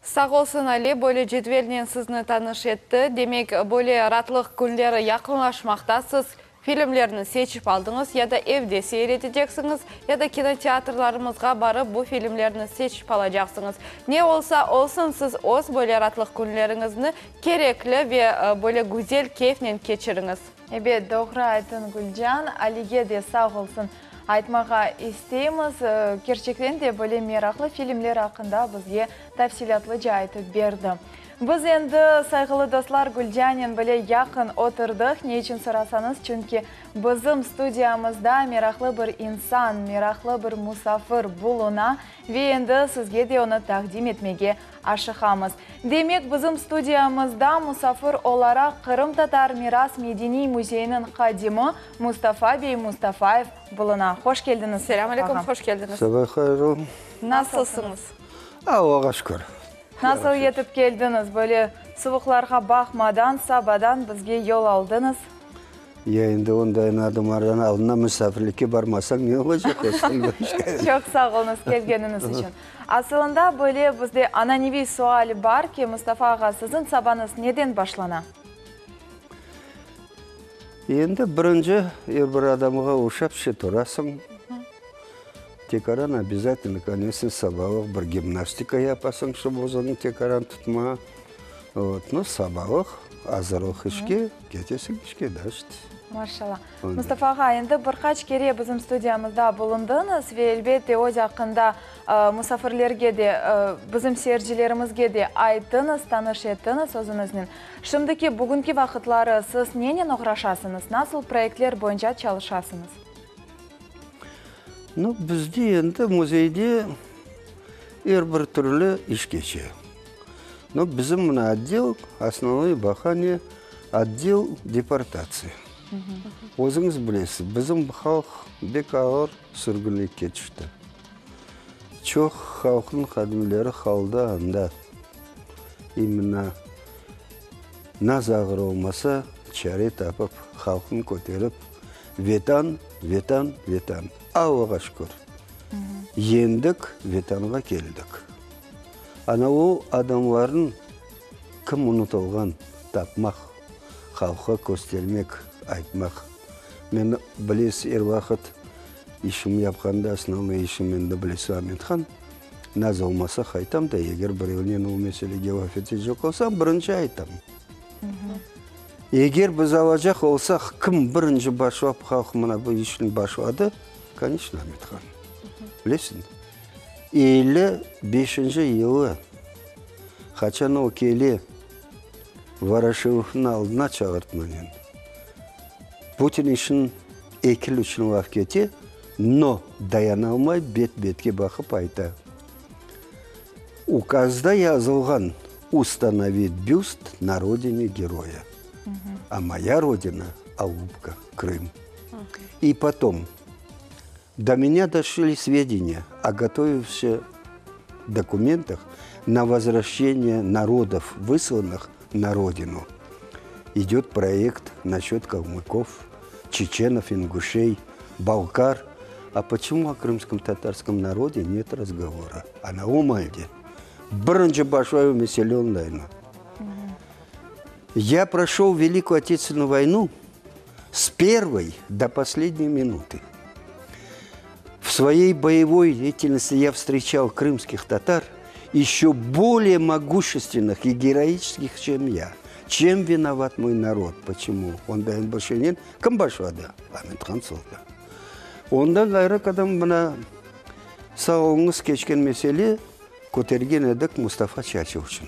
Sağ olsun Ali, böyle cedvelnen sizni tanış etti. Demek, böyle ratlıq künleri yaqınlaşmaqta, siz filmlerni seçip aldıñız, ya da evde seyir eteceksiñiz, ya da kinoteatrlarımızğa barıp bu filmlerni seçip alacaqsıñız. Ne olsa olsun, siz öz böyle ratlıq künleriñizni kerekli ve böyle güzel keyfnen keçiriñiz. Ebet, doğru aytıñ, Gülcan. Alige de sağ olsun aytmağa isteymiz. Kerçekten de böyle meraqlı filmler aqqında bizge tafsilâtlıca aytıp berdi. Biz endi, sayğılı dostlar, Gülcanen bile yaqın oturdıq. Ne içün sorasañız, çünki bizim studiyamızda meraqlı bir insan, meraqlı bir musafir buluna ve endi sizge de onı taqdim etmege aşıqamız. Demek, bizim studiyamızda musafir olaraq Qırımtatar miras medeniy müzeyiniñ hadimi Mustafa bey Mustafayev buluna. Hoş keldiñiz, Selâm Mustafa aleyküm, ağa. hoş keldiñiz. Sabah hayır olsun. Nasılsıñız? Allağa şükür. Nasıl yetip keldiñiz? Böyle suvuqlarğa baqmadan, sabadan bizge yol aldıñız. Ya endi ondayın adamlardan aldına musafirlikke barmasañ ne olacaq o? Çoq sağ oluñız kelgeniñiz içün. Asılında böyle bizde ananeviy sual bar ki, Mustafa ağa, siziñ sabañız neden başlana? Endi birinci er bir adamğa oşap şe turasıñ. Tekaran obязательно, конечно, sabalıq bir gimnastika yapasıñ, şob özüñni tekaran tutma. Vot, nu, sabalıq, azırlıq işke, ketesiñ işke, da işte. Maşallah. Mustafa ağa, endi bir qaç kere bizim studiyamızda bulundıñız ve elbette öz aqqında musafirlerge de, bizim seyircilerimizge de ayttıñız, tanış ettiñiz özüñiznen. Şimdiki, bugünki vaqıtları siz nenen oğraşasıñız, nasıl proyektler boyunca çalışasıñız? Nu, bizde endi müzeyde er bir türlü iş keçe. Nu, bizim mına otdel, osnovnoy bahane, otdel deportatsiya. Özüñiz bilesiz, bizim halq bek ağır sürgünlikke tüşti. Çoq halqnıñ hadimleri qaldı anda. İmенно naz ağır olmasa, çare tapıp, halqnı köterip, Vetan, Vetan, Vetan. Allağa şükür, yendik, Vetanğa keldik. Ana o adamlarnıñ kim unutılğan tapmaq, halqqa köstermek, aytmaq. Men, bilesiz, er vaqıt işim yapqanda, osnovnoy işim endi bilesiz, Amethan, naz olmasa qaytam da, eger birevnen o meselege laf etecek olsam, birinci aytam. Eger biz alacaq olsaq, kim birinci başlap halq mına bu işni başladı? Koneçno, Amethan. Bilesiñ, 55-inci yılı qaçan o kele Voroşilovnıñ aldına çağırtmanen, Putin işin ekil içün laf kete, no, dayanalmay bet-betke baqıp ayta, Ukazda yazılğan Ustanovit büst na rodine geroya. A moya rodina, Alupka, Krım. I potom, do menya doşli svedeniya o gotovivşe dokumentah na vozvraşçeniye narodov, vıslanıh na rodinu. İdöt proekt naşöt kalmıkov, çeçenov, inguşey, balkar. A poçemu o krımskom tatarskom narode net razgovora? Ana o maalde birinci başlayuv mesele ondayna. Ya proşol Velikuyu Otечественную voynu s pervoy do posledney minuty. V svoyey boyevoy deyatelnosti ya vstreçal krımskih tatar eşö boleye moguşestvennih i geroiçeskih, çem ya. Çem vinovat moy narod, poçemu? Ondayın bir şeynen kim başladı? Amethan Sultan. Ondan ğayrı qadam mına sağ oluñız keçken mesele kötergen edik Mustafa Çaçev içün.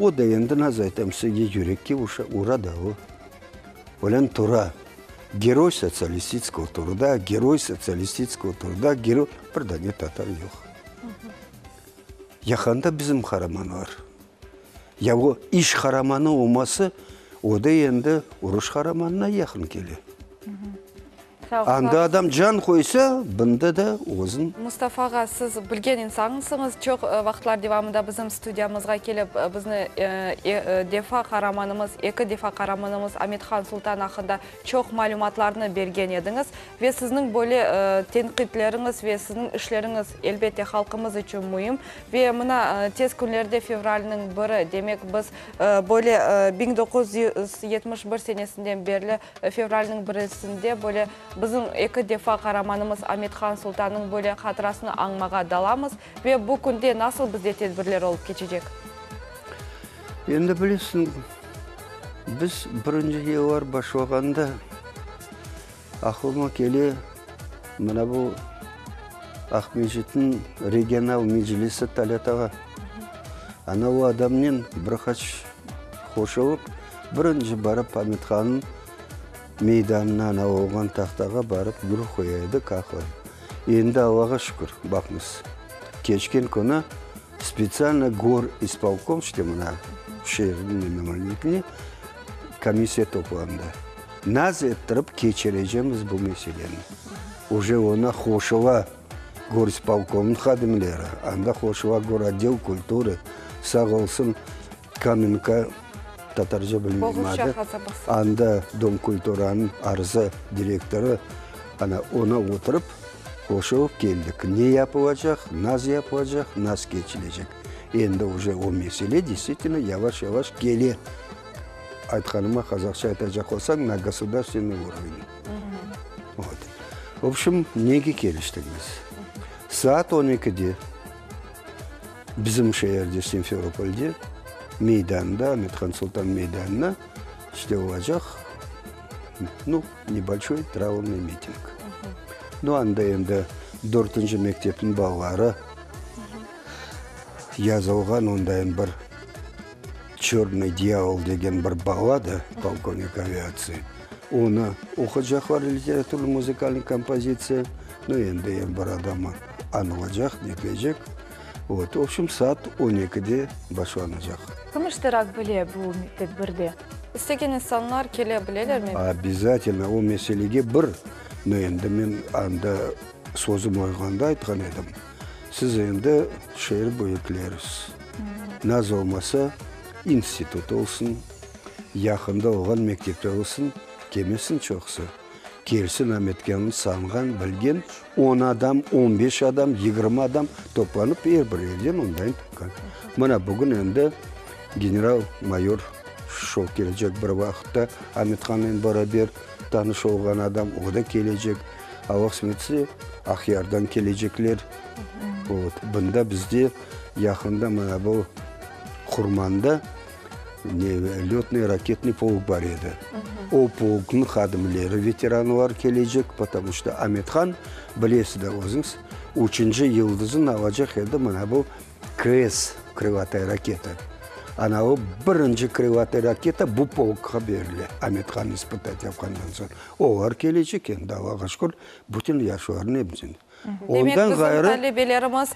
O da endi nasıl aytam sizge yürekke ura da o. Ölen tura. Geroy sotsialistitskogo truda, geroy sotsialistitskogo truda, geroy, bir dane tatar yoq. Yaqanda bizim qaramanlar. Ya o iş qaramanı olması, o da endi uruş qaramanına yaqın kele. Anda adam can qoysa, bunda da özün. Mustafa ağa, siz bilgen insansıñız, çoq vaqıtlar devamında bizim studiyamızğa kelip, bizni defa qaramanımız, eki defa qaramanımız Amet-Han Sultan aqqında çoq malümatlarnı bergen ediñiz. Ve sizniñ böyle tenqitleriñiz ve sizniñ işleriñiz, elbette, halqımız içün müim. Ve mına, tez künlerde fevralniñ biri, demek, biz böyle 1971 senesinden berli fevralniñ birisinde böyle bizim eki defa qaramanımız Amet-Han Sultannıñ böyle hatırasını añmağa dalamız. Ve bu künde nasıl bizde tedbirler olıp keçecek? Endi bilesiñ, biz birinci yıllar başlağanda Aqlıma kele, mına bu Aqmescitniñ regional meclisi Talât ağa. Ana o adamnen bir qaç qoşulıp, birinci barıp Amethanıñ meydanına ana olğan tahtağa barıp gül qoya edik, aqlay. Endi Allağa şükür, baqıñız, keçken künü spetsialno gorispolkom, işte mına şeerniñ memuriyetine komissiya toplandı. Naz ettirip keçirecemiz bu meseleni. Uje ona qoşula gorispolkomnıñ hadimleri, anda qoşula gorotdel kulturı, sağ olsun Kamenka, tatarca bilmeyim adı, anda Dom kulturanıñ arıza direktorı, ana ona oturıp qoşulıp keldik. Ne yapılacaq, naz yapılacaq, naz keçilecek. Endi uje o mesele deystvitelno yavaş-yavaş kele. Aytqanıma qazaqça aytacaq olsañ, na gosudarstvenniy uroven. Vot. V obşem, nege keliştik biz? Saat on ekide bizim şeerde, Simferopolde, meydanda, Amet-Han Sultan meydanına işte olacaq, nu, nebolşoy traurnıy miting. Nu, anda endi dörtünci mektepniñ balaları yazılğan ondayın bir Çörnıy dyavol degen bir ballada, polkovnik aviatsiya, onı oquycaqlar, literaturno-muzıkalnıy kompozitsiya. Nu, endi er bir adam añılacaq, diñleycek. Vot, v obşem, saat on ekide başlanacaq. Kim iştirak bile bu tedbirde? İstegen insanlar kele bilelermi? Obязательno, o meselege bir, nu, endi men anda sözüm olğanda aytqan edim, siz endi şeer büyüklerisiz. Naz olmasa, institut olsun, yaqında olğan mektepte olsun, kelmesin çoqusı. Kelsin Ametkânıñ sanğan, bilgen on adam, on beş adam, 20 adam toplanıp er bir evden ondayın tutqan. Mına bugün endi general-mayor şol kelecek bir vaqıtta Amethannen beraber tanış olğan adam, o da kelecek. Allah qısmet etse, Aqyardan kelecekler. Vot, bunda bizde Yaqında mına bu Qurmanda lötnıy raketnıy polk bar edi. O polknıñ hadimleri, veteranlar kelecek, potomu çto Amethan, bilesiz de özüñiz, üçünci yıldızın alacaq edi mına bu KS, krılataya raketa. Ana o birinci krılataya raketa bu polkqa berile, Amethan ispıtat yapqandan soñ. Olar kelecek endi, Allağa şükür, bütün yaşlarnı epsini. Demek, bizim talebelerimiz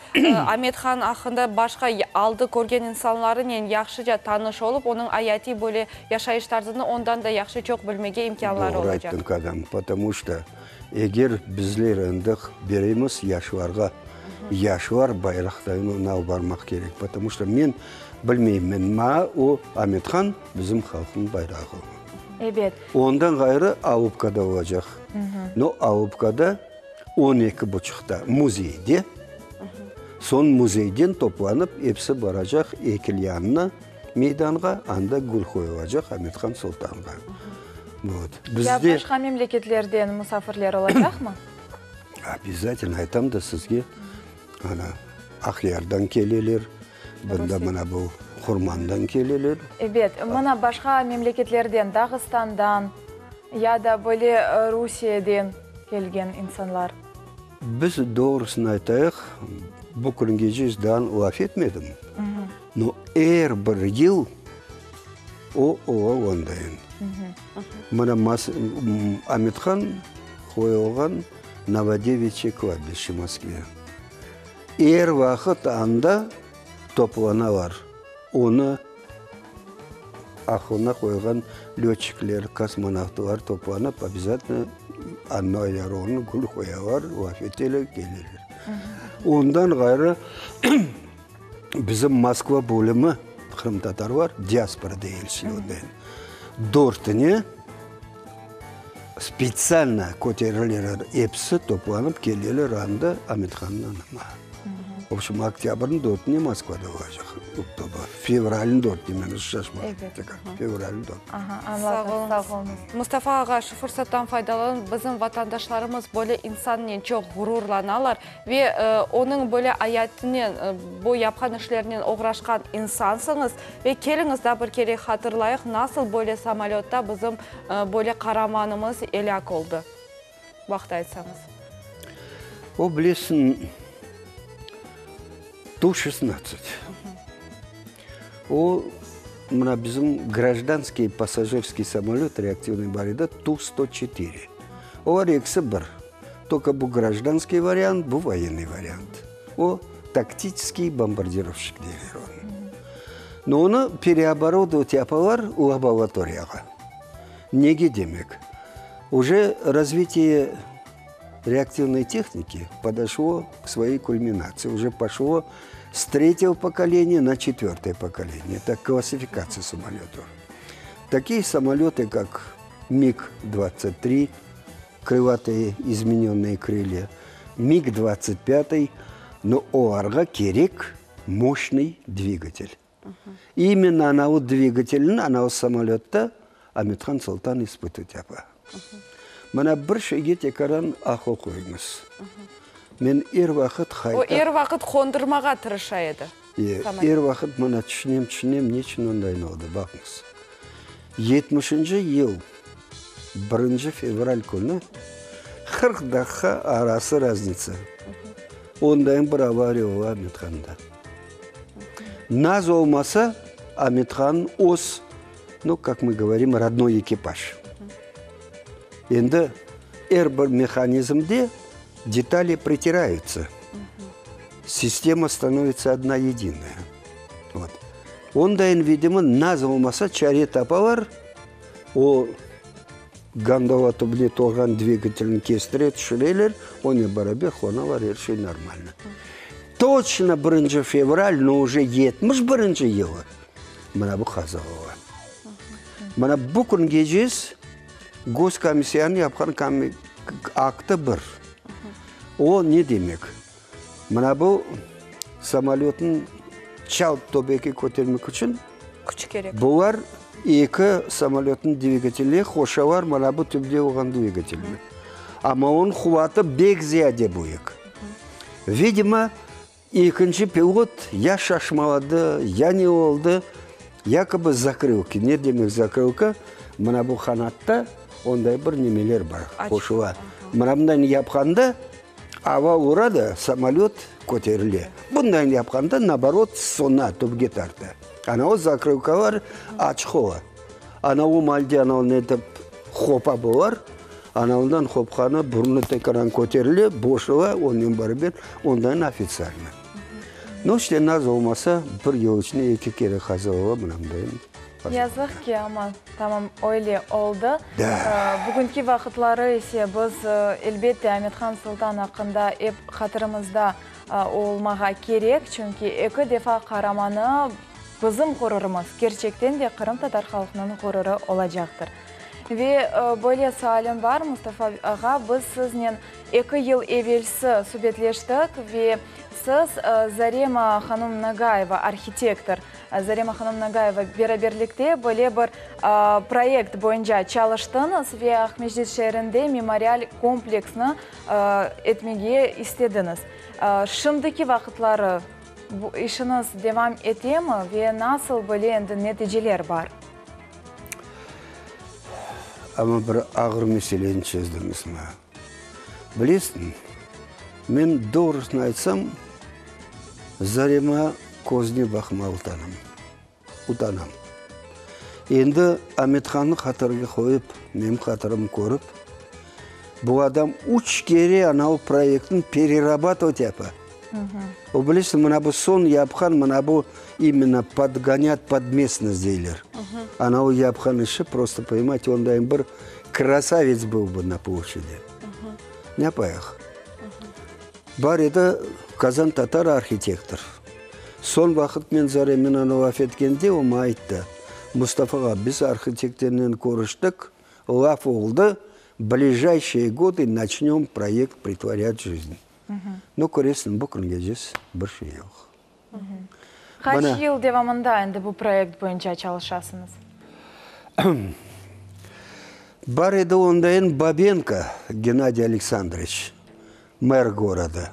Amet-Han aqqında başqa aldı körgen insanlarınen yahşıca tanış olıp, onıñ ayatiy böyle yaşayış tarzını ondan da yahşı çoq bilmege imkânları olacaq. Doğru ayttıñ, kadâm. Potomu çto, eger bizler endi beremiz yaşlarğa, yaşlar bayraqtayın onı alıp barmaq kerek. Potomu çto, men bilmeyim, men, maña o Amet-Han bizim halqnıñ bayrağı. Ebet. Ondan ğayrı Alupkada olacaq. No, Alupkada On eki buçuqta müzeyde, soñ müzeyden toplanıp episi baracaq eykel yanına, meydanğa, anda gül qoyulacaq Amet-Han Sultanğa. Vot. Ya başqa memleketlerden musafirler olacaqmı? Obязательno, aytam da sizge, ana, Aqyardan keleler, bunda mına bu Qurmandan keleler. Ebet, mına başqa memleketlerden, Dağıstandan ya da böyle Rusiyeden kelgen insanlar. Biz doğrusını aytayıq, bu küngece daa laf etmedim, no er bir yıl o ola ondayın. Mına Amethan qoyulğan Novodeviçye kladbişçe Moskve. Er vaqıt anda toplanalar, onı aqlına qoyğan lötçikler, kosmonavtlar toplanıp, obязательno. Añlaylar onı, gül qoyalar, laf eteler, keleler. Ondan ğayrı bizim Moskva bölümi, qırımtatarlar, diaspora deyilse ondan, dörtüne spetsialno köterileler, episi toplanıp keleler anda Amethannıñ anama. V obşem, oktâbrniñ dörtüne Moskvada olacaq, oktober, fevralniñ dörtüne, men şaşmadım, fevralniñ dörtüne. Aha, añladım, sağ oluñız. Mustafa ağa, şu fırsattan faydalanıp, bizim vatandaşlarımız böyle insannen çoq ğururlanalar ve onıñ böyle ayatınen, bu yapqan işlerinen oğraşqan insansıñız. Ve keliñiz daa bir kere hatırlayıq, nasıl böyle samolötta bizim böyle qaramanımız elâk oldı. Bu aqta aytsañız. O, bilesiñ, Tu şestnadtsat. O, mına bizim grajdanskiy passajirskiy samolöt reaktivnıy bar edi, Tu 104. Olar ekisi bir. Tolko bu grajdanskiy variant, bu voyennıy variant. O, taktiçeskiy bombardirovşik deyler onı. No onı pereoborodovat yapalar laboratoriyağa. Nege demek? Uje razvitiye reaktivnoy tehniki podoşlo k svoyey kulminatsiyi, uje poşlo s tretego pokoleniya na çetvertoye pokoleniye, eto klassifikatsiya samolötov. Takiye samolötı, kak MiG 23, krılatıye izmenennıye krılya, MiG 25, no olarğa kerek moşnıy dvigatel. İmенно anavı dvigatelni anavı samolötta Amethan Sultan ispıtıt yapa. Mına bir şeyge tekaran aqıl qoyuñız. Men er vaqıt hayta. O er vaqıt qondurmağa tırışa edi. E, er vaqıt mına tüşünem, tüşünem, neçün ondayın oldı, baqıñız. Yetmişinci yıl birinci fevral künü 40 daqqa arası raznitsa. Ondayın bir avariya ola Amethanda. Naz olmasa, Amethan öz, nu, kak mı govorim, rodnoy ekipaj. Endi er bir mehanizmde detali pritirayutsa. Sistema stanovitsa odna yedinaya. Vot. Ondayın, vidimo, naz olmasa, çare tapalar, o gondola tübüne tolğan dvigatelni kestire tüşüreler, onen beraber qonalar, er şey normalno. Toçno birinci fevral, no uje 71 yılı mına bu qaza ola. Mına bu küngece Goskomissiyanıñ yapqan aktı bir. O ne demek? Mına bu samolötnıñ çalt töpege kötermek içün Küç kerek. Bular eki samolötnıñ dvigateline qoşalar mına bu tüpte olğan dvigatelni. Amma onıñ quvatı bek ziyade büyük. Vidimo, ekinci pilot ya şaşmaladı, ya ne oldı, yakobı zakrılki. Ne demek zakrılka? Mına bu qanatta onday bir nemeler bar, qoşula. Mına bundan yapqanda ava ura da, samolöt köterile. Bundan yapqanda, naoborot, sona, tüpke tarta. Ana o zakrılkalar açıq ola. Ana o malde ana onı etip hopa bolar. Ana ondan hopqanı burnu tekrar köterile, boşala, onen beraber ondan ofitsialno. Nu, işte, naz olmasa, bir yıl içinde eki kere qaza ola, mına mındayın. Yazıq ki, amma tamam öyle oldı. Da. Bugünki vaqıtları ise biz, elbette, Amethan Sultan aqqında ep hatırımızda olmağa kerek, çünki eki defa qaramanı bizim ğururımız, kerçekten de qırımtatar halqınıñ ğururı olacaqtır. Ve böyle sualim bar, Mustafa ağa, biz siznen eki yıl evelsi subetleştik ve siz Zarema hanım Nagayeva, arhitektor Zarema hanım Nagayeva beraberlikte böyle bir proyekt boyunca çalıştıñız ve Aqmescit şeerinde memorial kompleksni etmege istediñiz. Şimdiki vaqıtları bu işiñiz devam etemi ve nasıl böyle endi neticeler bar? Amma bir ağır meseleni çezdiñiz maña. Bilesiñ, men doğrusını aytsam, Zarema közüne baqmağa utanam. Utanam. Endi Amethannı hatırge qoyıp, menim hatırımı körip, bu adam üç kere anavı proyektni pererabatovat yapa. O, bilesiñ, mına bu soñ yapqan, mına bu imенно podgonât pod местность deyler. Anavı yapqan işi, prosto, poнимаете, ondayın bir. Krasavets был бы на ploşçadi. Ne yapayıq? Bar edi Qazan tatar arhitektor. Soñ vaqıt men Zareminen laf etkende, o maña ayttı, Mustafa ağa, biz arhitektornen körüştik, laf oldı, blижayşiye godı naçnöm proyekt pritvorât v jizn. No, köresiñ, bu küngece bir şey yoq. Qaç yıl devamında endi bu proyekt boyunca çalışasıñız? Bar edi ondayın Babenko Gennadiy Aleksandroviç, mer goroda.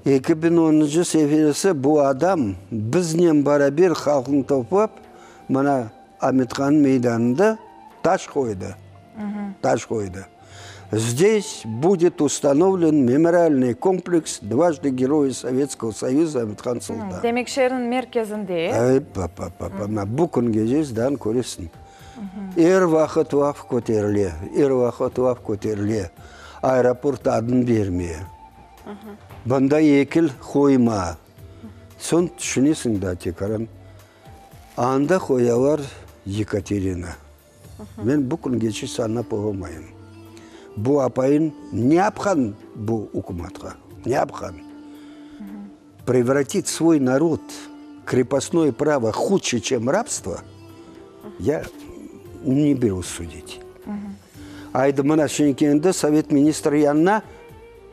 2010-ncı seferisi bu adam biznen beraber halqnı toplap, mına Amethan meydanında taş qoydı. Taş qoydı. Zdes budet ustanovlen memorialnıy kompleks dvajdı Geroya Sovetskogo Soyuza Amethan Sultan. Demek, şeerniñ merkezinde. Ep-pa-pa-pa-pa, bu küngece daa köresiñ. Er vaqıt laf köterile, er vaqıt laf köterile, aeroport adını berme, bunda eykil qoyma. Soñ tüşünesiñ daa tekaran, anda qoyalar Yekaterina. Men bu küngece sanap olamayım. Bu apayın ne yapqan bu ükümatqa? Ne yapqan? Prevratit svoy narod, krepostnoye pravo hudşe, çem rabstvo, ya ne berus sudit. Aydı mına şimdi endi sovet ministri yanına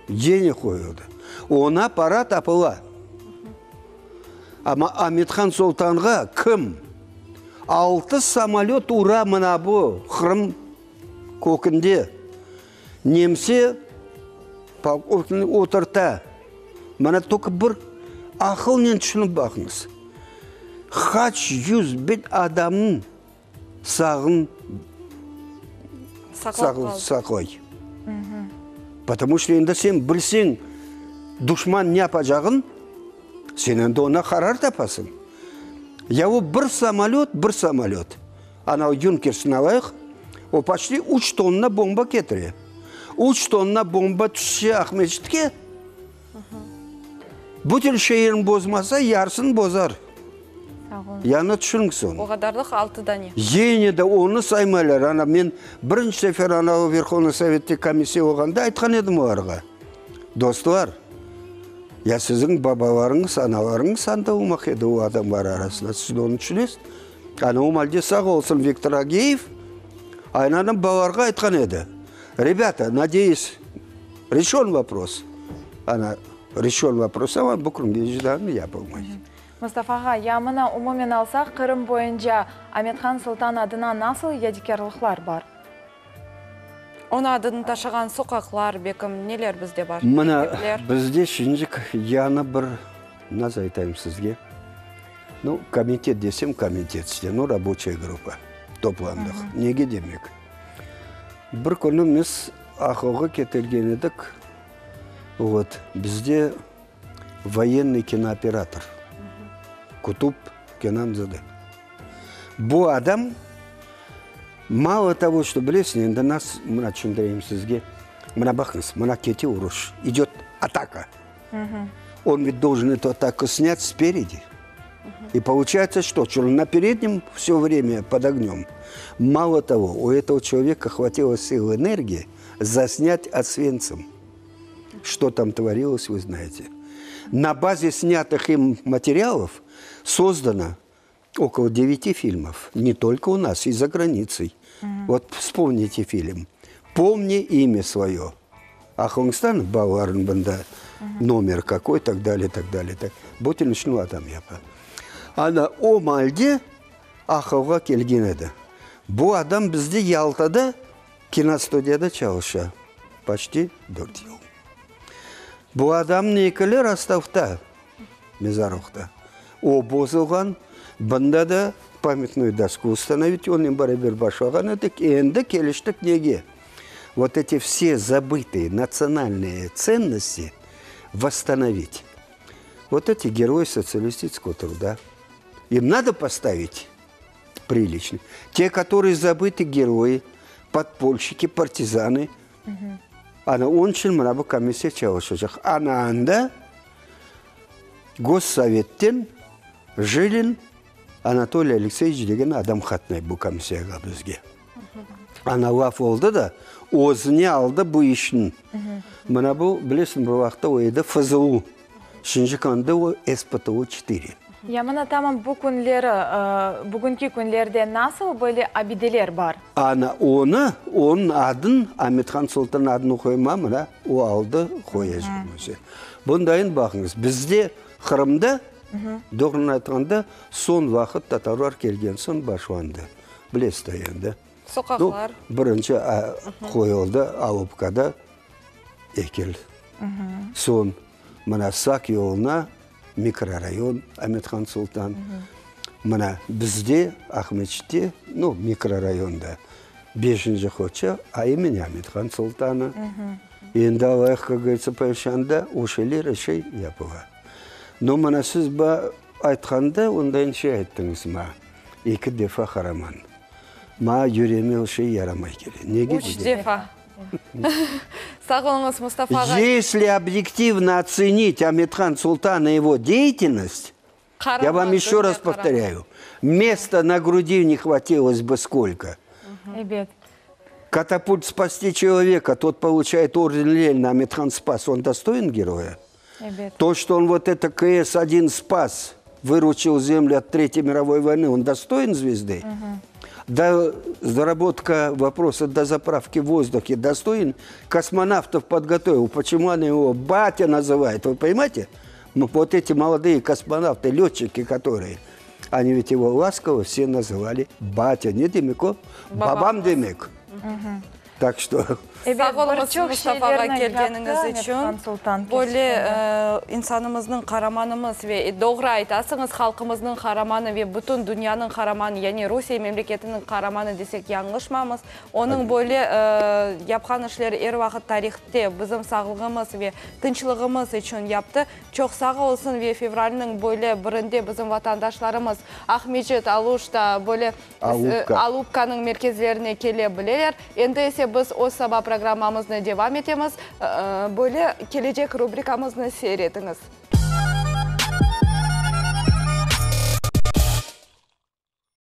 yene qoyuldı. Ona para tapıla. Amma Amethan Sultanğa kim altı samolöt ura mına bu Qırım kökünde, nemse polkovnikni oturta. Mına tolko bir aqılnen tüşünip baqıñız. Qaç 101 adamnıñ sağın saqlay. Потому что endi sen bilseñ duşman ne yapacağın, sen endi ona qarar tapasıñ. Ya o bir samolöt, bir samolöt, ana Yunkersni alayıq, o почti üç tonna bomba ketire. Üç tonna bomba tüşse Aqmescitke, Bütün şeerni bozmasa, yarısını bozar. Yani tüşüniñ soñ. O qadarlıq altı dane. Yine de onı saymaylar. Ana, men birinci sefer ana o Verhovnıy Sovette komissiya olğanda aytqan edim olarğa, Dostlar, ya siziñ babalarıñız, analarıñız anda olmaq edi o adamlar arasında, siz de onı tüşünesiz. Ana o malde sağ olsun Viktor Ageyev, aynanıñ balalarğa aytqan edi, Rebâta, nadeyüs, Reşen vopros. Ana, reşen vopros, amma bu künge icdanı yapılmay. Mustafa ağa, ya mına umumen alsaq, Qırım boyunca Amethan Sultan adına nasıl yadikârlıqlar bar? Onıñ adını taşığan soqaqlar, bekim, neler bizde bar? Mına, Mektepler? bizde şimdicik yañı bir, nasıl aytayım sizge, nu, komitet desem, komitet, işte, nu, raboçaya gruppa toplandıq. Nege demek? Bir künü biz AHOğa ketirgen edik, vot, bizde voyennıy kinooperator Kutub Kenanzade. Bu adam, malo togo, çto bilesiñ, endi nas, mına tüşündireyim sizge, mına baqıñız, mına kete uruş, idöt ataka. On ведь должен эту атаку снять спереди. И получается что? Что он на переднем все время под огнем. Мало того, у этого человека хватило сил энергии заснять Освенцим. Что там творилось, вы знаете. На базе снятых им материалов создано около 9 фильмов. Не только у нас, и за границей. Вот вспомните фильм «Помни имя свое». Aqlıñızdan balalarnıñ bunda nomer какой, так далее, так далее. Так. Bütün işni adam yapa. Ana o maalde aqılğa kelgen edi. Bu adam bizde Yaltada kinostudiyada çalışa почti dört yıl. Bu adamnıñ eykeli Rostovda, mezarlıqta. O bozulğan, bunda da pamятную dosku ustanovit, onen beraber başlağan edik. Endi keliştik nege? Vot eti vse zabıtые natsionalnıye tsennosti vosstanovit. Vot eti geroyi sotsialistiçeskogo truda. İm nado postavit priliçno. Te, kotorıye zabıtı geroyi, podpolşçiki, partizanı. Ana onıñ içün mına bu komissiya çalışacaq. Ana anda Gossovetten Jilin Anatoliy Alekseyeviç degen adam qatnay bu komissiyağa bizge. Ana laf oldı da, özüne aldı bu işni. Mına bu, bilesiñ, bir vaqıtta o edi FZU, şimdiki anda o SPTU çetiri. Ya mına tamam bu künleri, bugünki künlerde nasıl böyle abideler bar? Ana onı, onıñ adın, Amethan Sultan adını qoyma, mına o aldı, qoyacaq müzey. Bundayın baqıñız, bizde Qırımda, doğrunı aytqanda, soñ vaqıt tatarlar kelgen soñ başlandı. Bilesiz da endi. Soqaqlar. Birinci qoyuldı Alupkada eykel. Soñ mına Saq yoluna mikrorayon Amethan Sultan. Mına bizde Aqmescitte, nu, mikrorayonda beşinci qoça, a imeni Amethan Sultanı. Endi alayıq, kak govoritsâ, payşanda o şeyler, er şey yapıla. No, mına siz ba aytqanda, ondayın şey ayttıñız maña, eki defa qaraman. Maña yüreğime o şey yaramay kele. Nege Üç degende? defa. Sağ oluñız, Mustafa ağa. Если объективно оценить Аметхан Султана и его деятельность, я вам Qaraman, еще раз dünya qaraman. повторяю, места на груди не хватилось бы сколько. Ebet. Катапульт спасти человека, тот получает орден Ленина, Аметхан спас. Он достоин героя? Ebet. То, что он вот это КС-1 спас, выручил землю от Третьей мировой войны, он достоин звезды? До заработка вопроса до заправки в воздухе достоин? Космонавтов подготовил. Почему они его батя называют? Вы понимаете? Ну, вот эти молодые космонавты, летчики, которые, они ведь его ласково все называли батя. Ne demek o? Babam demek. Так что... Sağ oluñız, Mustafa ağa, kelgeniñiz içün. Böyle insanımıznıñ qaramanımız ve, doğru aytasıñız, halqımıznıñ qaramanı ve bütün dünyanıñ qaramanı, yani Rusiye memleketiniñ qaramanı desek yañlışmamız. Onıñ böyle yapqan işleri er vaqıt tarihte bizim sağlığımız ve tınçlığımız içün yaptı. Çoq sağ olsun ve fevralniñ böyle birinde bizim vatandaşlarımız Aqmescit, Aluşta, böyle Alupka. Alupkanıñ merkezlerine kele bileler. Endi ise biz öz saba programmamıznı devam etemiz. Böyle kelecek rubrikamıznı seyir etiñiz.